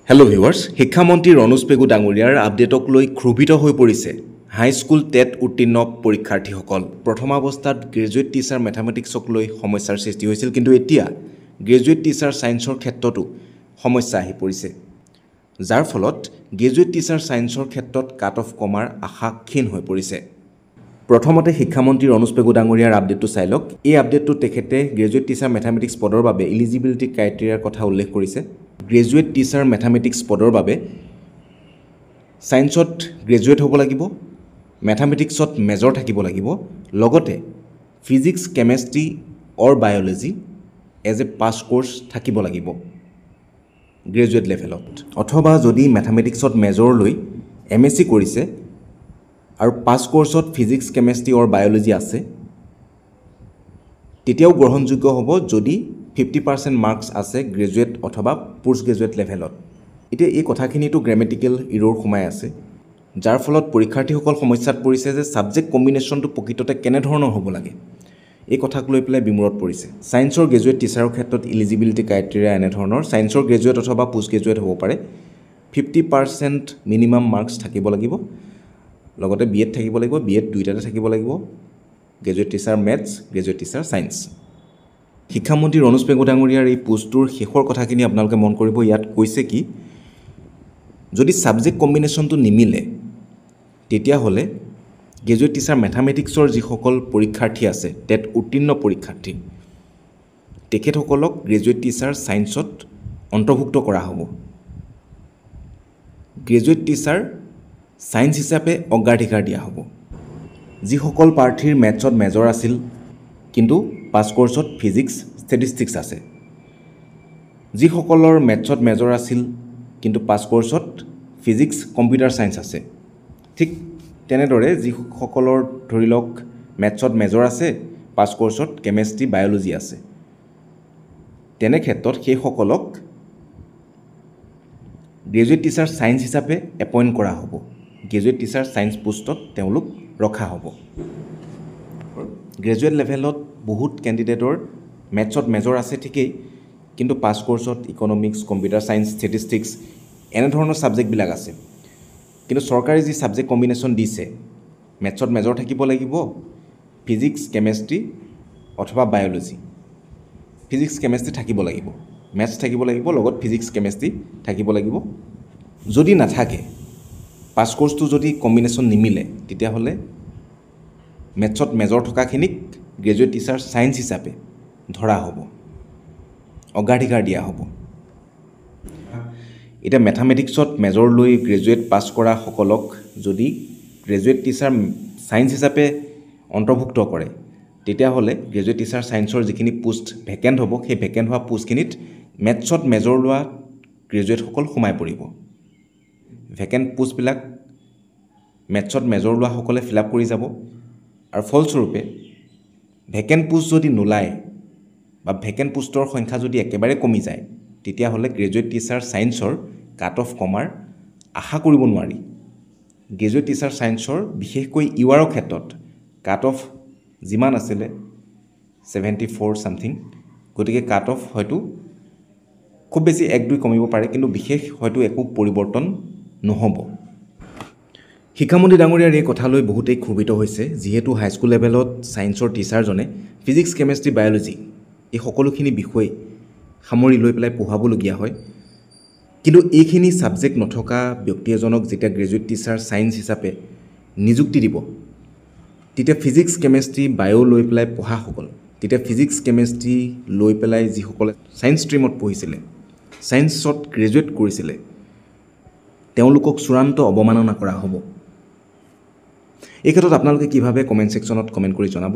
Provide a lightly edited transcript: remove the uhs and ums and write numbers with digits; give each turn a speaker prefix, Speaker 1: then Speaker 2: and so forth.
Speaker 1: Hello' viewers, শিক্ষামন্ত্ৰী ৰণোজ পেগু ডাঙৰীয়াৰ আপডেটক লৈ ক্ষোভিত হৈ পৰিছে হাইস্কুল টেট উত্তীৰ্ণ পৰীক্ষাৰ্থীসকল। প্ৰথমাৱস্থাত গ্ৰেজুৱেট টিচাৰ মেথামেটিক্সক লৈ সমস্যাৰ সৃষ্টি হৈছিল, কিন্তু এতিয়া গ্ৰেজুৱেট টিচাৰ ছায়েন্সৰ ক্ষেত্ৰতো সমস্যা আহি পৰিছে, যাৰ ফলত গ্ৰেজুৱেট টিচাৰ ছায়েন্সৰ ক্ষেত্ৰত কাট অফ কমাৰ আশা ক্ষীণ হৈ পৰিছে। প্ৰথমতে শিক্ষামন্ত্ৰী ৰণোজ পেগু ডাঙৰীয়াৰ আপডেটটো চাই লওক। এই আপডেটটোত তেখেতে গ্ৰেজুৱেট টিচাৰ মেথামেটিক্স পদৰ বাবে ইলিজিবিলিটি ক্ৰাইটেৰিয়াৰ কথা উল্লেখ কৰিছে। গ্ৰেজুৱেট টিচাৰ মেথামেটিক্স পদৰ বাবে ছায়েন্সত গ্ৰেজুৱেট হ'ব লাগিব, মেথামেটিক্সত মেজৰ থাকিব লাগিব, লগতে physics, chemistry or biology as a pass course থাকিব লাগিব গ্ৰেজুৱেট লেভেলত। অথবা যদি মেথামেটিক্সত মেজৰ লৈ এম.এছ.চি কৰিছে আৰু পাছ কৰ্চত ফিজিক্স, কেমেষ্ট্ৰি অৰ বায়'লজি আছে, তেতিয়াও গ্ৰহণযোগ্য হ'ব যদি 50% মাৰ্কছ আছে গ্ৰেজুৱেট অথবা পোষ্ট গ্ৰেজুৱেট লেভেলত। এতিয়া এই কথাখিনিতো গ্ৰেমেটিকেল ইৰ'ৰ সোমাই আছে, যাৰ ফলত পৰীক্ষাৰ্থীসকল সমস্যাত পৰিছে যে ছাবজেক্ট কম্বিনেশ্যনটো প্ৰকৃততে কেনেধৰণৰ হ'ব লাগে, এই কথাক লৈ পেলাই বিমূৰত পৰিছে। ছায়েন্সৰ গ্ৰেজুৱেট টিচাৰৰ ক্ষেত্ৰত ইলিজিবিলিটি ক্ৰাইটেৰিয়া এনেধৰণৰ: ছায়েন্সৰ গ্ৰেজুৱেট অথবা পোষ্ট গ্ৰেজুৱেট হ'ব পাৰে, 50% মিনিমাম মাৰ্কছ থাকিব লাগিব, লগতে বি এড থাকিব লাগিব, বি এড দুইটাতে থাকিব লাগিব, graduate teacher maths, graduate teacher science. শিক্ষামন্ত্ৰী ৰণোজ পেগু ডাঙৰীয়াৰ এই পোষ্টটোৰ শেষৰ কথাখিনি আপোনালোকে মন কৰিব। ইয়াত কৈছে কি, যদি ছাবজেক্ট কম্বিনেশ্যনটো নিমিলে, তেতিয়াহ'লে গ্ৰেজুৱেট টিচাৰ মেথামেটিক্সৰ যিসকল পৰীক্ষাৰ্থী আছে, টেট উত্তীৰ্ণ পৰীক্ষাৰ্থী, তেখেতসকলক গ্ৰেজুৱেট টিচাৰ ছায়েন্সত অন্তৰ্ভুক্ত কৰা হ'ব, গ্ৰেজুৱেট টিচাৰ ছায়েন্স হিচাপে অগ্ৰাধিকাৰ দিয়া হ'ব। যিসকল প্ৰাৰ্থীৰ মেথছত মেজৰ আছিল কিন্তু পাছ কৰ্চত ফিজিক্স, ষ্টেটিষ্টিক্স আছে, যিসকলৰ মেথছত মেজৰ আছিল কিন্তু পাছ কৰ্চত ফিজিক্স, কম্পিউটাৰ ছায়েন্স আছে, ঠিক তেনেদৰে যিসকলৰ ধৰি লওক মেথছত মেজৰ আছে, পাছ কৰ্চত কেমেষ্ট্ৰি, বায়'লজি আছে, তেনে ক্ষেত্ৰত সেইসকলক গ্ৰেজুৱেট টিচাৰ ছায়েন্স হিচাপে এপইণ্ট কৰা হ'ব, গ্ৰেজুৱেট টিচাৰ ছায়েন্স পোষ্টত তেওঁলোক ৰখা হ'ব। গ্ৰেজুৱেট লেভেলত বহুত কেণ্ডিডেটৰ মেথছত মেজৰ আছে ঠিকেই, কিন্তু পাছ কৰ্চত ইকনমিক্স, কম্পিউটাৰ ছায়েন্স, ষ্টেটিষ্টিক্স এনেধৰণৰ ছাবজেক্টবিলাক আছে, কিন্তু চৰকাৰে যি ছাবজেক্ট কম্বিনেশ্যন দিছে, মেথছত মেজৰ থাকিব লাগিব, ফিজিক্স, কেমেষ্ট্ৰি অথবা বায়'লজি, ফিজিক্স, কেমেষ্ট্ৰি থাকিব লাগিব, মেথছ থাকিব লাগিব, লগত ফিজিক্স, কেমেষ্ট্ৰি থাকিব লাগিব। যদি নাথাকে, পাছ কৰ্চটো যদি কম্বিনেশ্যন নিমিলে, তেতিয়াহ'লে মেথছত মেজৰ থকাখিনিক গ্ৰেজুৱেট টিচাৰ ছায়েন্স হিচাপে ধৰা হ'ব, অগ্ৰাধিকাৰ দিয়া হ'ব। এতিয়া মেথামেটিক্সত মেজৰ লৈ গ্ৰেজুৱেট পাছ কৰাসকলক যদি গ্ৰেজুৱেট টিচাৰ ছায়েন্স হিচাপে অন্তৰ্ভুক্ত কৰে, তেতিয়াহ'লে গ্ৰেজুৱেট টিচাৰ ছায়েন্সৰ যিখিনি পোষ্ট ভেকেণ্ট হ'ব, সেই ভেকেণ্ট হোৱা পোষ্টখিনিত মেথছত মেজৰ লোৱা গ্ৰেজুৱেটসকল সোমাই পৰিব। ভেকেণ্ট পোষ্টবিলাক মেথছত মেজৰ লোৱাসকলে ফিল আপ কৰি যাব আৰু ফলস্বৰূপে ভেকেণ্ট পোষ্ট যদি নোলায় বা ভেকেণ্ট পোষ্টৰ সংখ্যা যদি একেবাৰে কমি যায়, তেতিয়াহ'লে গ্ৰেজুৱেট টিচাৰ ছায়েন্সৰ কাট অফ কমাৰ আশা কৰিব নোৱাৰি। গ্ৰেজুৱেট টিচাৰ ছায়েন্সৰ বিশেষকৈ ইউ আৰৰ ক্ষেত্ৰত কাট অফ যিমান আছিলে 74 ছামথিং, গতিকে কাট অফ হয়তো খুব বেছি 1-2 কমিব পাৰে, কিন্তু বিশেষ হয়তো একো পৰিৱৰ্তন নহ'ব। শিক্ষামন্ত্ৰী ডাঙৰীয়াৰ এই কথালৈ বহুতেই ক্ষোভিত হৈছে, যিহেতু হাইস্কুল লেভেলত ছায়েন্সৰ টিচাৰজনে ফিজিক্স, কেমেষ্ট্ৰি, বায়'লজি এই সকলোখিনি বিষয় সামৰি লৈ পেলাই পঢ়াবলগীয়া হয়, কিন্তু এইখিনি ছাবজেক্ট নথকা ব্যক্তি এজনক যেতিয়া গ্ৰেজুৱেট টিচাৰ ছায়েন্স হিচাপে নিযুক্তি দিব, তেতিয়া ফিজিক্স, কেমেষ্ট্ৰি, বায়' লৈ পেলাই পঢ়াসকল, তেতিয়া ফিজিক্স, কেমেষ্ট্ৰি লৈ পেলাই যিসকলে ছায়েন্স ষ্ট্ৰীমত পঢ়িছিলে, ছায়েন্সত গ্ৰেজুৱেট কৰিছিলে, তেওঁলোকক চূড়ান্ত অৱমাননা কৰা হ'ব। এই ক্ষেত্ৰত আপোনালোকে কি ভাবে কমেণ্ট ছেকশ্যনত কমেণ্ট কৰি জনাব।